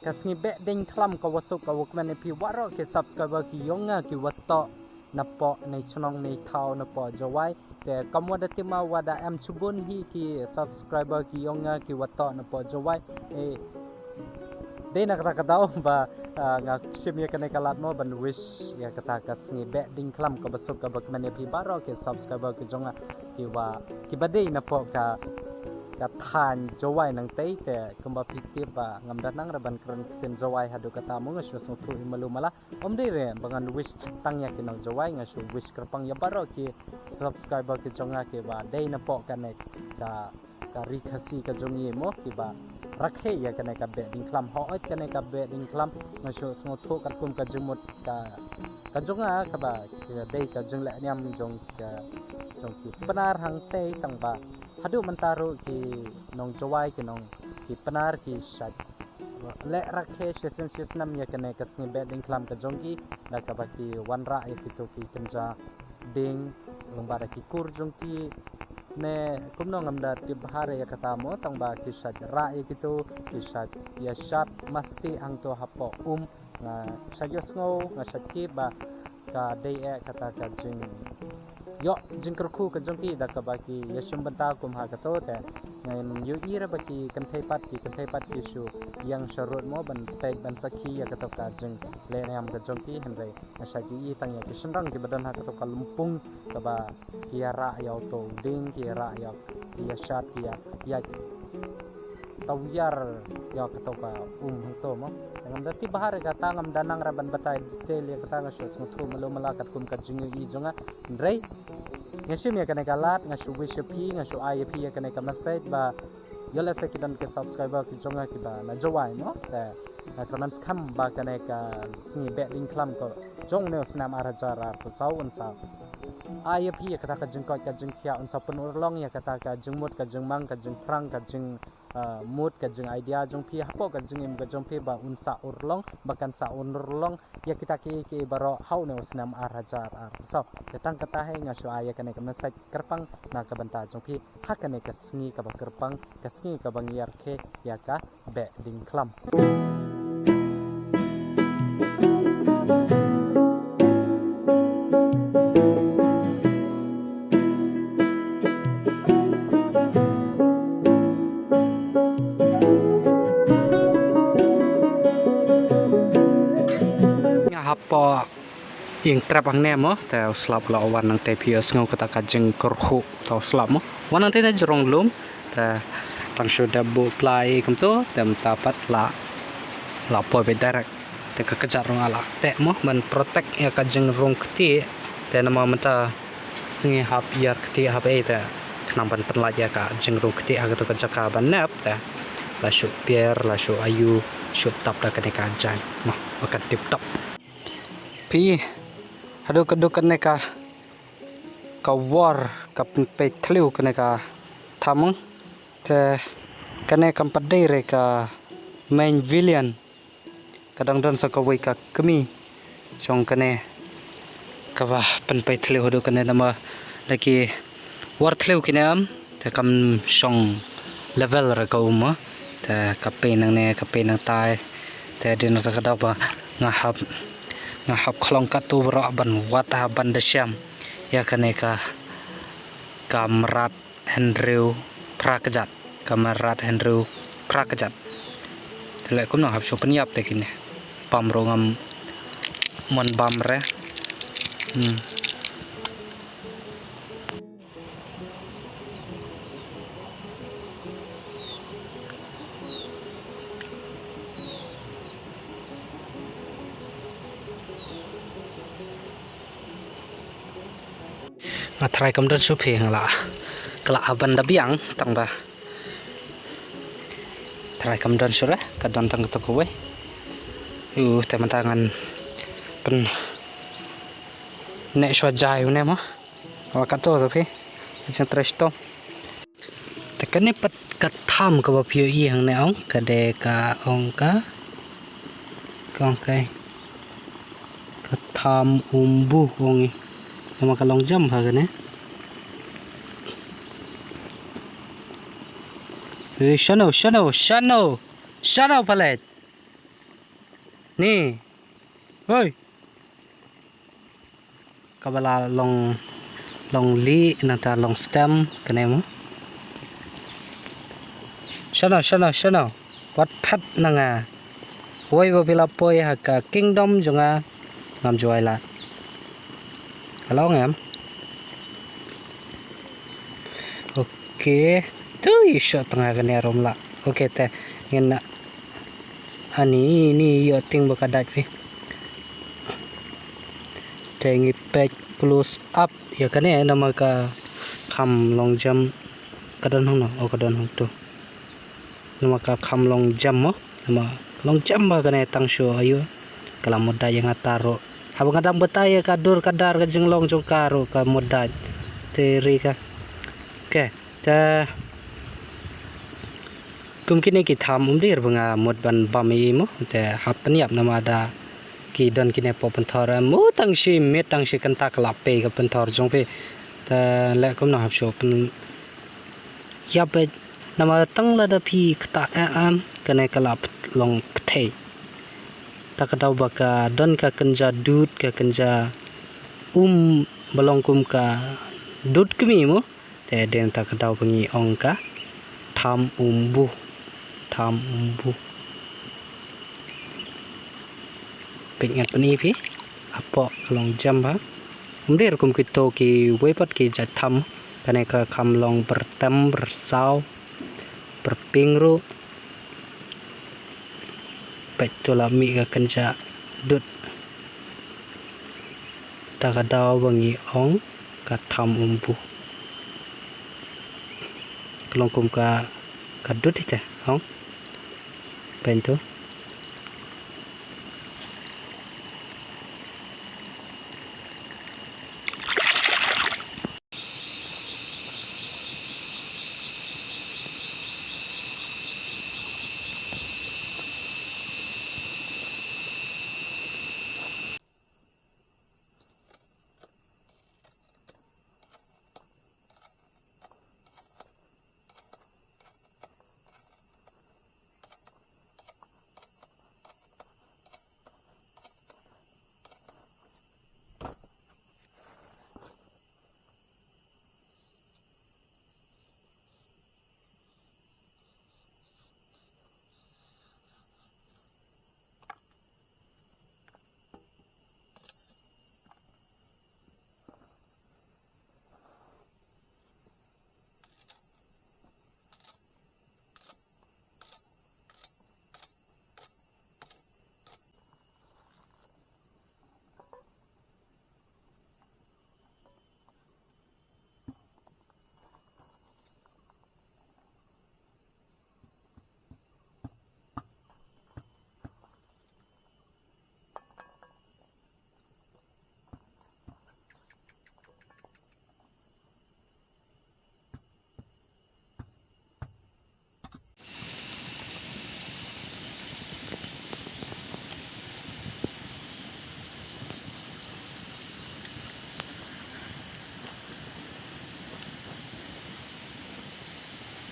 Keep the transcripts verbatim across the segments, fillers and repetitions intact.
Ka sngi Behdeiñkhlam ka wa suk ka wa kmen ïa phi waroh ki subscriber ki yong nga ki wa toh napoh ne chnong ne thaw napoh Jowai. Te kam wa da tip ma wa da em chibun hi ki subscriber ki yong nga ki wa toh napoh Jowai. Eh, dei na kata ka daw ba, ah, nga shim ïa kane ka lad mo ban wish ïa kata ka sngi Behdeiñkhlam ka wa suk ka wa kmen ïa phi baroh ki subscriber ki jong nga ki wa, ki ba dei napoh ka, ka thaiñ Jowai nangtei. Te kumba phi tip ba ngam da nang re ban kren ktien Jowai haduh kata mo, nga shu sngewthuh ïa malu mala. Ym dei re ba ngan wish tang ïa ki nong Jowai, nga shu wish kyrpang ïa baroh ki subscriber ki jong nga ki ba dei napoh kane ka, ka ri Khasi ka jong ngi mo, ki ba rakhe ïa kane ka Behdeiñkhlam. Hooid kane ka Behdeiñkhlam nga shu sngewthuh katkum ka jingmut ka, ka jong nga kaba ka dei ka jingleh niam jong ka, jong ki Pnar hangtei, tang ba haduh mynta ruh ki nong Jowai ki nong, ki Pnar ki shait leh rakhe shisien shisnem ïa kane ka sngi Behdeiñkhlam ka jong ki da kaba ki wanrah ïa kito ki kynja dieng lyngba da ki kur jong ki ne kumno ngam da tip bha re ïa kata mo, tang ba ki shait rah ïa kito, ki shait ïa shad masti hangto hapoh um. Nga shait ïohsngew, nga shait tip ba ka dei eh kata ka jing ïoh jingkyrkhu ka jong ki da kaba ki ïa shim bynta kum ha kato. Te ngan ïohi re ba ki kynthei pat, ki kynthei pat ki shu ïeng sharud mo ban peit ban sakhi ïa kato ka jingleh niam ka jong ki. Hynrei nga shait ïohi tang ïa ki shynrang ki ba don ha kato ka lympung kaba ki ïa rah ïa uto u dieng, ki ïa rah ïa, ki ïa shad, ki ïa, ïa tawiar ïa kato ka um hangto mo. Ngam da tip bha re kata, ngam da nang re ban batai detail ïa kata, nga shu sngewthuh malu mala katkum ka jingïohi jong nga. Hynrei nga shim ïa kane ka lad, nga shu wish ïa phi, nga shu ai ïa phi ïa kane ka message ba ïoh lehse ki don ki subscriber ki jong nga ki ba na Jowai mo. Te nga kyrmen skhem ba kane ka sngi Behdeiñkhlam ka jong une u snem ar hajar arphew saw un sa ai ïa phi ïa kata ka jingkoit ka jingkhiah, un sa pynurlong ïa kata ka jingmut ka jingmang, ka jingpyrshang, ka jing, ah, mut, ka jing idea jong phi hapoh ka jingim ka jong phi ba un sa urlong, ba kan sa urlong ïa kita kiei kiei baroh ha une u snem ar hajar arphew saw. Te tang kata hi nga shu ai ïa kane ka message kyrpang na ka bynta jong phi ha kane ka sngi kaba kyrpang, ka sngi kaba ngi ïa rakhe ïa ka Behdeiñkhlam. Nga hapoh ïing trep hangne mo, te u slap la wan nangtei, phi ïohsngew kata ka jingkyrhuh ta u slap mo. Wan nangtei na jrong lum, te tang shu dep buh pla ïa kumto, te mynta pat la, la poi beit direct. Te ka kjat ruh nga la teh mo ban protect ïa ka jingrung ktieh. Te namar mynta sngi hap ïar ktieh hap ei, te khnang ban pynlait ïa ka jingrung ktieh ha kato ka jaka ban nep, te la shu pier, la shu ayu, shu tap da kane ka jaiñ mo, ba kan tip top. Phi, haduh ka duk kane ka, ka wor, ka pynpei thliew kane ka thamung. Te kane kam pat dei re ka main villain. Ka dang don sa kawei ka kmie jong kane kaba pynpei thliew haduh kane, namar da ki wor thliew kine em, te kam shong level re ka um mo. Te ka pei nangne, ka pei nangtai. Te dei na kata ka daw ba nga hap, nga hap khlong katto baroh ban wad ha ban da shem ïa kane ka, ka mrad hynriew phra kjat, ka mrad hynriew phra kjat. Te leh kumno hap shu pynïap te kine. Bam ruh ngam mon bam re. Hmm. Nga trai kam don shuh phi, nga la, ka la ban da biang tang ba. Trai kam don shuh re, ka don tang kato kawei. Ïu, te mynta ngan pyn ne shuwa jai une mo. Wa kato to phi. Jingtrei shitom. Te kane pat ka tham kaba phi ïohi hangne ong, ka dei ka ong ka, ka ong ka, ka tham umbu ong i. Namar ka long jam ha kane. Eh, shano, shano, shano, shano palet. Ni. Hoi. Kaba la long, long li nata long stem kane mo. Shano, shano, shano. Wat phat na nga. Woi ba phi la poi ha ka kingdom jong nga ngam ju ai lad. Ka long em. Okay. Tu i shot tang ha kane rum la. Okay te. Ngin na. Ani ni ïoh ting ba ka dait phi. Te ngi peit close up ïa kane namar ka kham long jam. Ka don hangno? Oh, ka don hangto. Namar ka kham long jam mo. Namar long jam ba kane tang shu ayu. Ka la mut dait ïa nga ta ruh. Haba nga dang batai ïa ka dur ka dar ka jinglong jong ka ruh ka mut dait. Te ri ka. Okay. Te kum kine ki tham um dei ba nga mut ban bam ïa i mo, te hap pynïap namar da ki don kine pop pynthor, em, mo tang shi miet tang shi kynta ka la pei ka pynthor jong phi. Te leh kumno hap shu pynïap, eh, namar tang lada phi kata, eh, em, kane ka la long pynthei. Ta ka daw ba ka don ka kynja dud, ka kynja um ba long kum ka dud kmie mo. Te dei na ta ka daw ba ngi ong ka tham umbu. Tham umbu. Peit ngan pyni phi. Hapoh ka long jam ba. Um dei rukom kito kiwei pat ki jait tham. Kane ka kham long byrtem byrsaw byrping ruh. Peit to la mih ka kynja dud. Ta ka daw ba ngi ong ka tham umbu. Ka long kum ka, ka dud hi te ong. Peit to.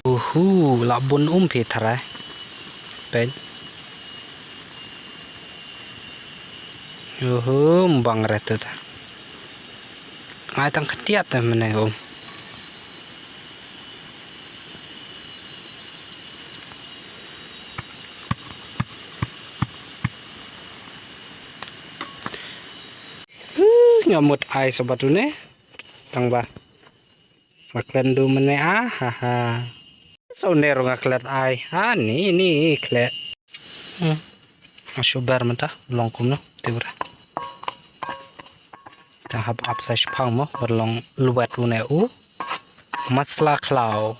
Uhu, la bun um phi tharai. Peit. Uhu, mbang re tu ta. Ngai tang khatiat te mene um. Huh, nga mut ai sa bad une. Tang ba. Nga klet du mene, ah, ha, ha. Sa une ruh nga klet ai. Ha, ni, ni, klet. Hmm. Nga shu ber mynta, long kumno, te bra. Tang hap ap sa shipang mo, ber long luwet une u. Masla khlaw.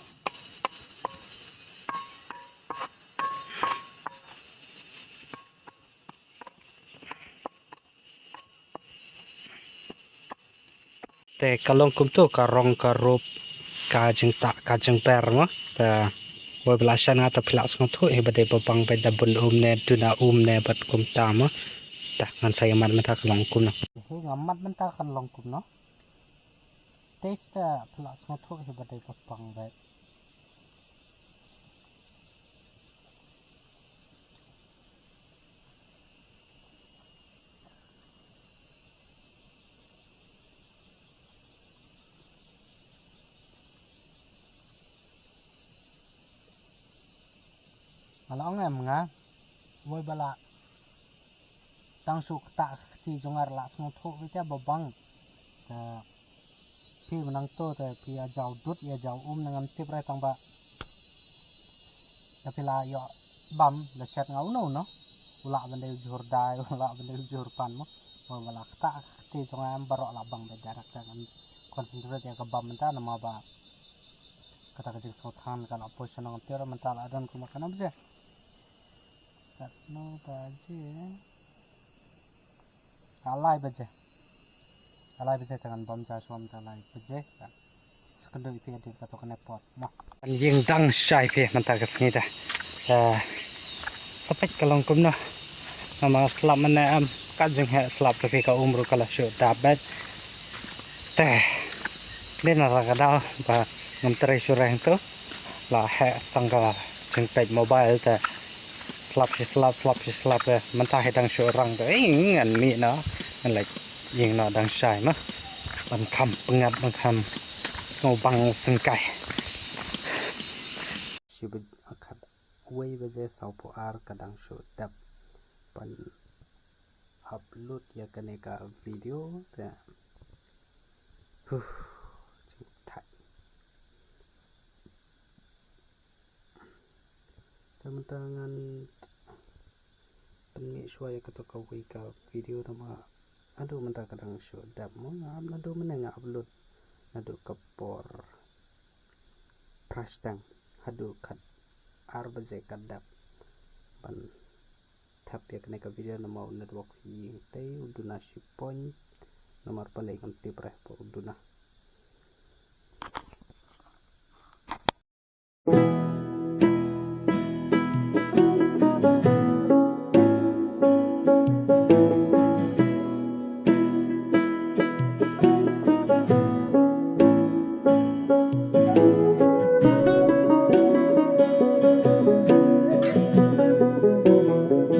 Te ka long kumto ka rong ka rup ka jingtah ka jingber mo. Te wei ba la shan nga te phi lah sngewthuh hi ba dei ba pang bad da bun um ne duna um ne bad kumta mo. Te ngan sa ïa mad mynta ka long kumno. Hi nga mad mynta ka long kumno. Te sa phi lah sngewthuh hi ba dei ba pang bad. Em nga wei ba la tang shu kata kti jong nga la sngewthuh bita ba bang. Te phi mynta to te phi ïa jaw dud ïa jaw um na ngam tip re tang ba. Te phi la ïoh bam da chat nga uno uno. U lah ban dei u jhur dai, u lah ban dei u jhur pan mo. Wei ba la kata kti jong nga em baroh la bang ba direct te ngam concentrate ïa ka bam mynta namar ba kata ka jingsngewthan ka la poi sha nong tira mynta la don kumba kano baje. Kano baje. Ka lai baje. Ka lai baje te ngan bam ja shuwa mynta lai baje. Sa kynduh ïa phi hadien kato kane por. Mo. Ïing dang shai phi mynta ka sngi te. Eh, sa peit ka long kumno. Namar slap mynne em ka jingheh slap te phi ka um ruh ka la shu dap beit. Te. Dei na ra ka daw ba ngam trei shu reng tu. La heh tang ka jingpeit mobile te. Slap shi slap, slap shi slap te. Mynta hi dang shu rang te. Ing ngan mih na. Ngan leit ïing na dang shai ma. Ban kham pyngat ban kham sngewbang sngewkai. Shi ba khat wei baje sawphew ar ka dang shu dep ban upload ïa kane ka video te. Huh, jingthait. Te mynta ngan pynmih shuwa ïa kato kawei ka video namar haduh mynta ka dang shu dep mo nga ap naduh mynne nga upload naduh ka por phra shiteng haduh khat ar baje ka dep ban thep ïa kane ka video namar u network hi tei u duna shi point namar balei ngam tip re ba u duna.